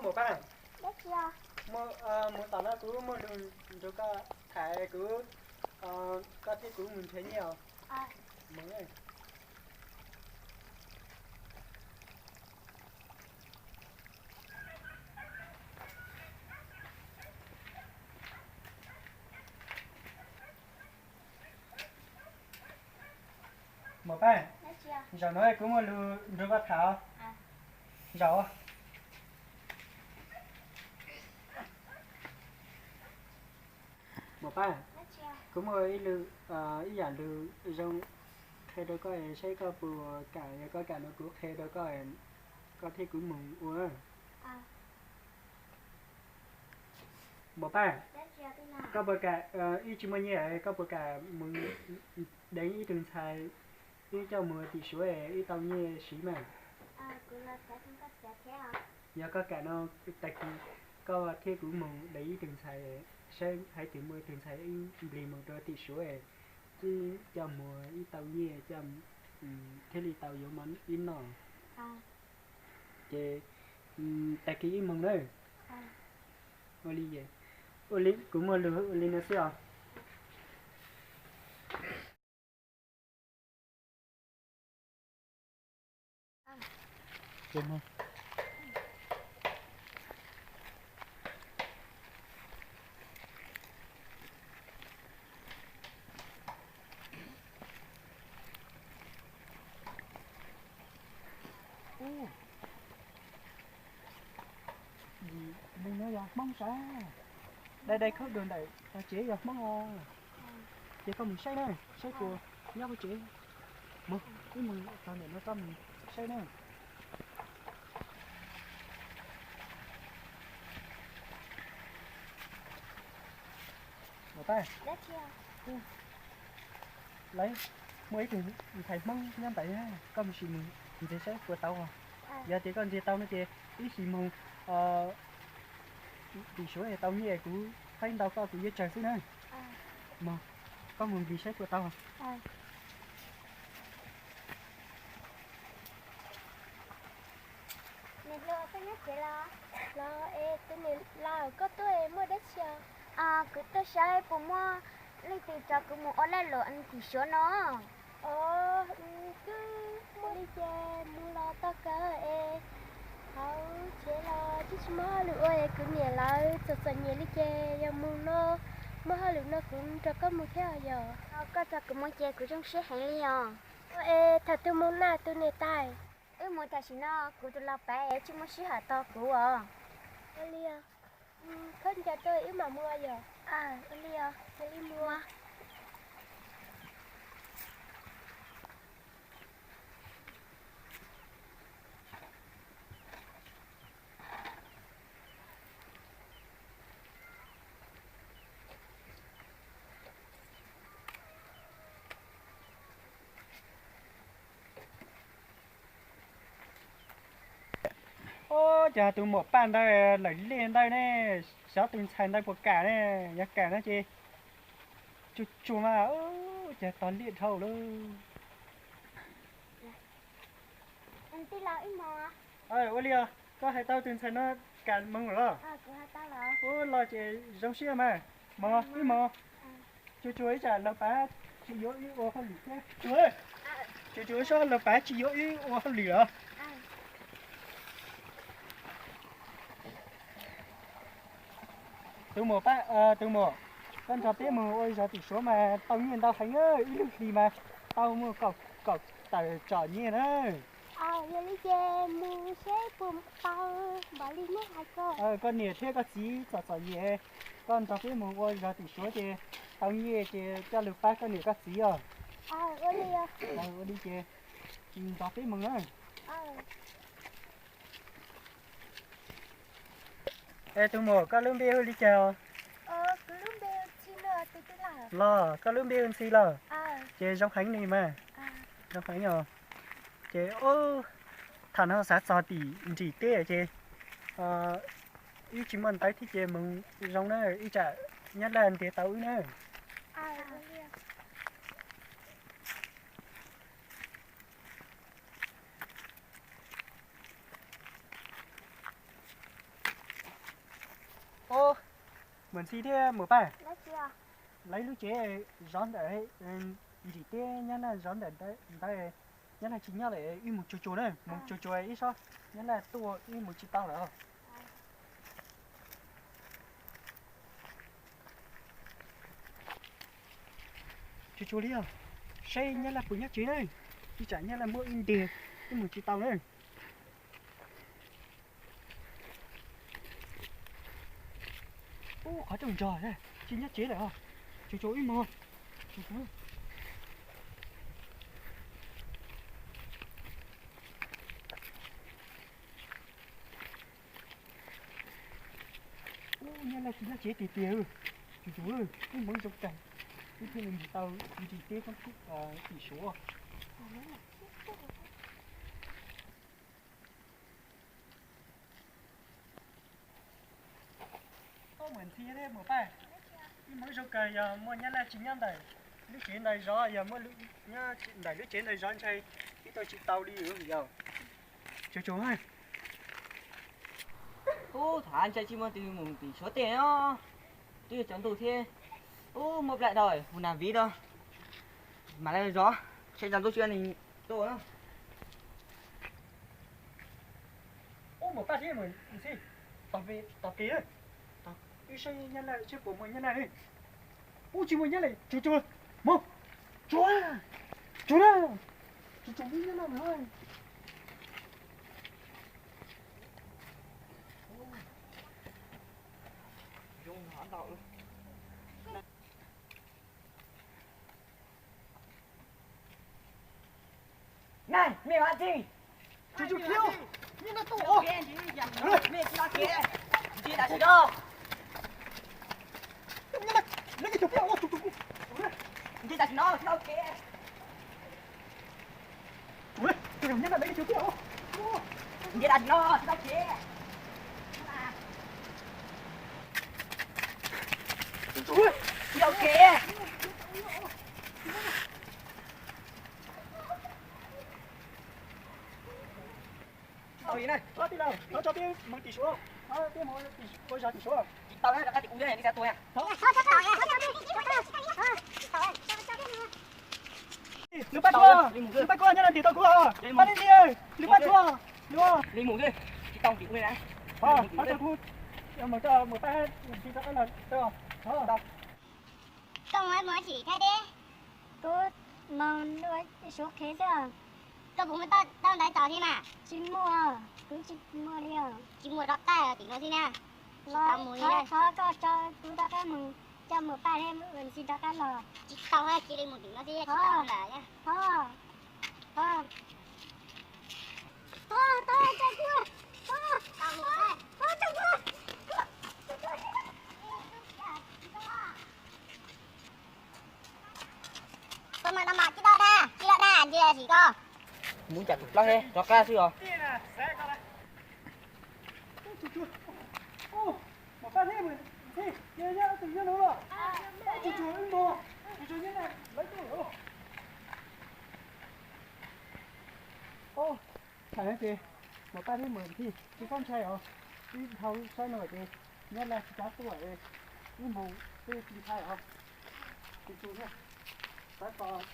Muam Paj, mus tom no kuv muaj lus nrog koj tham, kuv, koj thiab kuv mus nrhiav nyiaj os. Muam Paj, zaum no kuv muaj lus nrog koj tham. Zaum. Muam Paj, kuv muaj ib lus, ib yam lus zoo qhia rau koj saib koj puas kam, yog koj kam no kuv qhia rau koj, koj thiab kuv mus ua. Muam Paj, koj puas kam, wb tsis muaj nyiaj, koj puas kam mus deev ib tug ntxhais, wb coj mus tim Suav wb tau nyiaj siv mas? Yog koj kam no, tag kis koj thiab kuv mus deev ib tug ntxhais, saib hais tias muaj ib tug ntxhais wb nplig mus rau tim Suav, wb coj mus wb tau nyiaj coj, thiaj li tau yuav mov wb noj. Ces tag kis wb mus nawb. Ua li, ua li kuv muaj lus ua li no xwb os. Mus no yog Hmoob sav, dai dai khaub dua ntawm tsev yog Hmoob os. Ces koj mus saib na, saib puas nyob hauv tsev. Mus, wb mus txog ntawm no koj mus saib na. Muam Paj, lawv muaj ib tug ntxhais Hmoob nyob ntawd, koj mus sim mus ntxias saib puas tau. Yog tias koj ntxias tau no ces wb sim mus tim Suav tau nyiaj kuv faib ntau koj kuv yuav tsawg xwb na. Mus, koj mus nplig saib puas tau. Niam hluas, koj nyob tsev los? Los es tus niam laus, koj tuaj muaj dab tsi os? Kuv tuaj saib puas muaj leej twg tso kuv mus ua lag luam tim Suav no. Os, twb muaj li ces mus los tau kawg es hauv tsev los twb tsis muaj hauj lwm ua es kuv niam lawv txom txom nyem li ces yog mus no muaj hauj lwm no kuv nrog koj mus thiab yog. Koj tso kuv mus ces kuv zoo siab heev li os. Es thaum twg mus na tus niam tais? Wb mus tam sim no, kuv tus lau pav tsis muaj sij hawm tos kuv os. Ua li, khaub ncaws tuaj wb mam mus yom. Ua li, cia li mus. Ub, cas tus muam Paj ntawd lawm liaj ntawd ne, xyov tus ntxhais ntawd puas kam ne, yog kam no ces tsuag tsuag mas, cas tog liaj dhau lawm. Ua li os, koj hais tau tus ntxhais no kam mus los? Ub, los ces zoo siab mas, mus wb mus. Tsuag tsuag ib tsam laug pav tsis yuav wb ua hauj lwm thiab. Tsuag tsuag ib tsam laug pav tsis yuav wb ua hauj lwm los. Tus muam, tus muam, koj nrog peb mus ua zog tim Suav mas tau nyiaj ntau heev, ib lub hlis mas tau muaj kaum tawm tsom nyiaj na. Yog li ces mus seb puas tau npaum li nej hais ko. Koj niam thiab koj txiv txom txom nyem, koj nrog peb mus ua zog tim Suav ces tau nyiaj ces coj lug pab koj niam koj txiv os. Ua li ces nrog peb mus na. Es tus muam, koj lub npe hu li cas? Los koj lub npe hu Ntxhi los? Ces zoo heev li mas. Zoo heev os. Ces tham no xav txog tim nrim teb ces wb tsis muaj ntawv thiab ces mus zoo na, ib tsam nyob laj ntiav tau wb na. Ub, Muam Ntxhi thiab Muam Paj, lawv lub tsev zov ntawm ntsim teb Nyab Laj zov ntawm ntawd, Nyab Laj tsis nyob lawm, wb mus tsuag tsuag na, mus tsuag tsuag ib sob Nyab Laj tuaj wb mus tsis tau lawm. Tsuag tsuag li os, saib Nyab Laj puas nyob tsev na, ib tsam Nyab Laj muab wb ntiag, wb mus tsis tau na. Ub, qhov rooj nrog tsis nyob tsev lawm, tsuag tsuag wb mus. Ub, Nyab Laj tsis nyob tsev tiag tiag, tsuag tsuag wb mus zoo kawg, wb thiaj li mus tau ntsim teb tim Suav. Ub, Muam Ntxhi thiab Muam Paj, wb mus zoo kawg, yog muaj Nyab Laj tsis nyob ntawm lub tsev ntawd zov, yog muaj ntawm lub tsev ntawd zov ntshe wb tuaj tsis tau li yog. Tsuag tsuag. Ub, thaum ntshai tsis muaj tus mus tim Suav tej os, twb yuav tsaus ntuj thiab. Ub, muaj plab dhau, hu nas viv rau mam li zov, saib tsaus ntuj tsis nws tuaj. Ub, Muam Paj thiab Muam Ntxhi, tos pem, wb saib Nyab Laj seb puas muaj Nyab Laj ne. Ub, tsis muaj Nyab Laj, tsuag tsuag, mus, tsuag, tsuag na, tsuag tsuag muaj Nyab Laj na. Nai, mej ua dab tsi? Tsuag tsuag khiav, Nyab Laj tuaj os. Mej tsis los khiav, ntsia tam sim no. Nyab Laj, lawv cov tiab os, tsuag tsuag. Ntsia tam sim no, tsis tau khiav. Nyab Laj, lawv cov tiab os. Ntsia tam sim no, tsis tau khiav. Tsuag tsuag, tsis tau khiav. Tsis tau li na, tij laug, no tso peb mus tim Suav, peb mus ua zog tim Suav. Tsis tau na, rov qab tim kuv thiab, nej xav tuag na. Lwm pab tshuav, lwm pab tshuav, nyob no tim tau kuv os. Pab li li, lwm pab tshuav, lwm. Li mus xwb, tsis tau tim kuv na. Ho, ho tso kuv mus, mus pab Ntxhi rov qab los. Koj mus ua tsi Thaib teb? Kuv mus ua Suav qhev xwb. Koj puas muaj taub ntawv tso thiab mas? Tsis muaj, kuv tsis muaj li os. Tsis muaj rov qab tim no thiab na. Tsis tau mus li na. Thov koj tso kuv rov qab mus, coj mus pab thiab mus ua Ntxhi rov qab los. Tsis tau, cia li mus tim no thiab, tsis tau lawm. Ho, ho. Koj mas no mas tsis tau da, tsis tau da, ntsia sim koj. Mus cas tus plaub he rov qab xwb os. Thaum no ces Muam Paj thiab Muam Ntxhi tsis txhob ntshai os, wb dhau saib no ces Nyab Laj tsis kav tuaj, wb mus twb tsis ntshai os. Tsuag tsuag thiab, xav tos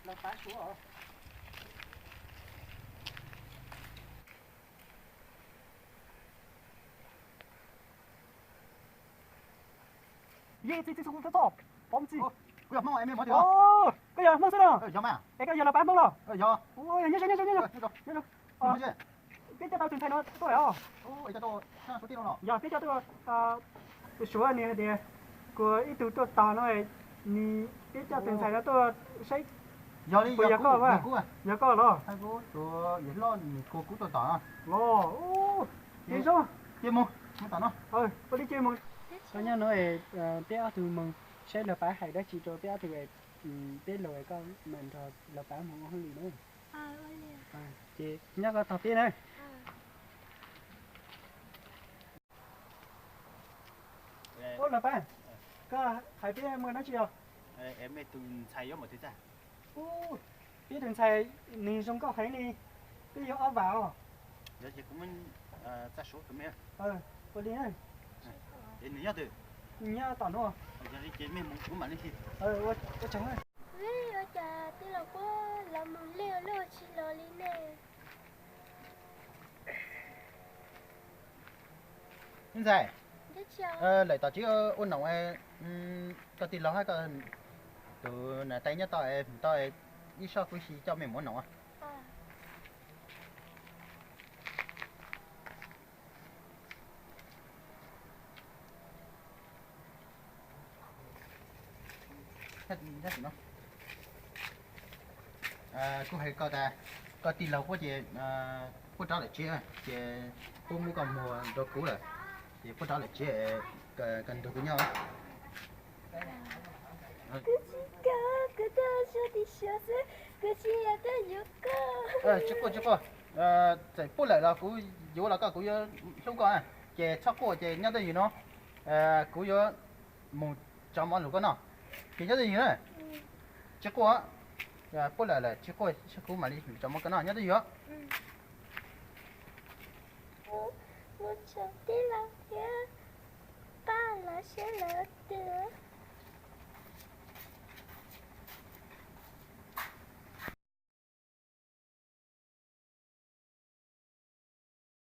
lawv pab Suav os. Yog Hmoob xwb no? Es koj yog Hmoob xwb los? Es koj yog lawv pab Hmoob los? Nyob zoo, nyob zoo, nyob zoo. Peb coj tau tus ntxhais no tuaj os. Yog peb coj tuaj, tus Suav nws hais tias kuv ib tug tuaj tos no, nws peb coj tus ntxhais no tuaj saib. Yog li, yog koj, yog koj los? Los, ces zoo. Ua li ces mus. Koj nyob no, peb ob tug mus saib lawv pab hais dab tsi rau peb ob tug, peb los koj mam nrog lawv pab mus ua hauj lwm na. Ces nyob koj tos peb na. Ub, lawv pab, koj hais peb muaj dab tsi os? Ub, peb tus ntxhais nws zoo nkauj heev li, peb yuav ob vam os. Ua li na. Nws nyob twg? Nyob tom no. Yog li ces mej mus kuv mam li. Ua tsaug. Ua cas tij laug Quab los mus lej luaj tsis los li ne? Ntxhais, lawm tom tsev ua noom, koj tij laug hab koj tus niam tais nyob tod, tau ib soj kuv si coj mej mus ua noom. Kuv hais koj tas, koj tij laug Quab ces Quab rov lawm tsev, ces Quab muab koj muag rau kuv lawm, ces Quab rov lawm tsev, koj nrog kuv nyob. Kuv tsis kam, kuv tuaj xyuas tim xyuas xwb, kuv tsis yog tuaj yuav koj. Tsis quaj, tsis quaj. Txawm Quab lawm los kuv yuav los koj, kuv yuav hlub koj, ces txhob quaj ces nyob twj ywm no. Kuv yuav mus tso mov lug koj noj, ces nyob twj ywm na. Tsis quaj, Quab lawm lawm tsis quaj, kuv mam li tso mov koj noj, nyob twj ywm. Mus txog tij laug thiab pab lawv seb lawv twg.